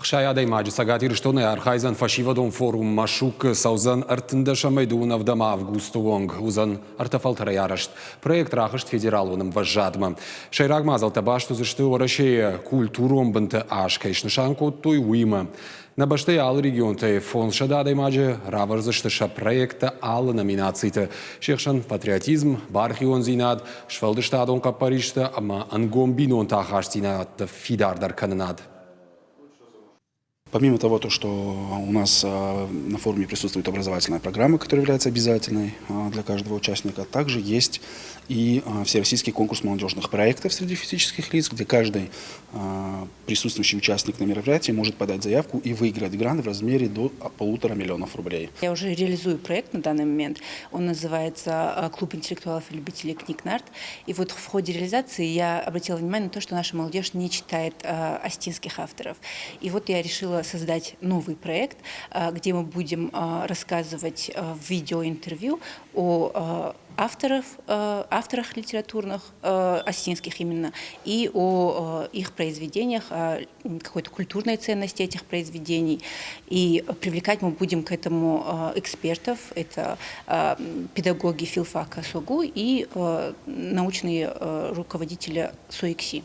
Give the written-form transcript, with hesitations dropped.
60 адӕймаджы Цӕгат Ирыстонӕй архайдзӕн фӕсивӕдон форум Машук цӕудзӕн 13 ӕмӕ 27 августы онг. Уыдзӕн ӕртӕ фӕлтӕрӕй арӕзт. Проект рахызт федералон ӕмвӕзадмӕ. Сӕйраг мадзӕлттӕ баст уыдзысты Уӕрӕсейы культурон бынты аз кӕй снысан кодтой, уыимӕ. Нӕ бӕстӕйы алы регионтӕй 500 адӕймаджы равӕрдзысты сӕ проекттӕ алы номинациты. Се хсӕн патриотизм, бархиондзинад, сфӕлдыстадон хъӕппӕристӕ ӕмӕ ӕнгом бинонты ахастдзинӕдты фидардӕр кӕнынад. Помимо того, то, что у нас на форуме присутствует образовательная программа, которая является обязательной для каждого участника, также есть и всероссийский конкурс молодежных проектов среди физических лиц, где каждый присутствующий участник на мероприятии может подать заявку и выиграть грант в размере до 1,5 миллионов рублей. Я уже реализую проект на данный момент. Он называется «Клуб интеллектуалов и любителей книг Нарт». И вот в ходе реализации я обратила внимание на то, что наша молодежь не читает осетинских авторов. И вот я решила создать новый проект, где мы будем рассказывать в видеоинтервью о авторах литературных, осетинских именно, и о их произведениях, о какой-то культурной ценности этих произведений. И привлекать мы будем к этому экспертов, это педагоги филфака СОГУ и научные руководители СОИКСИ.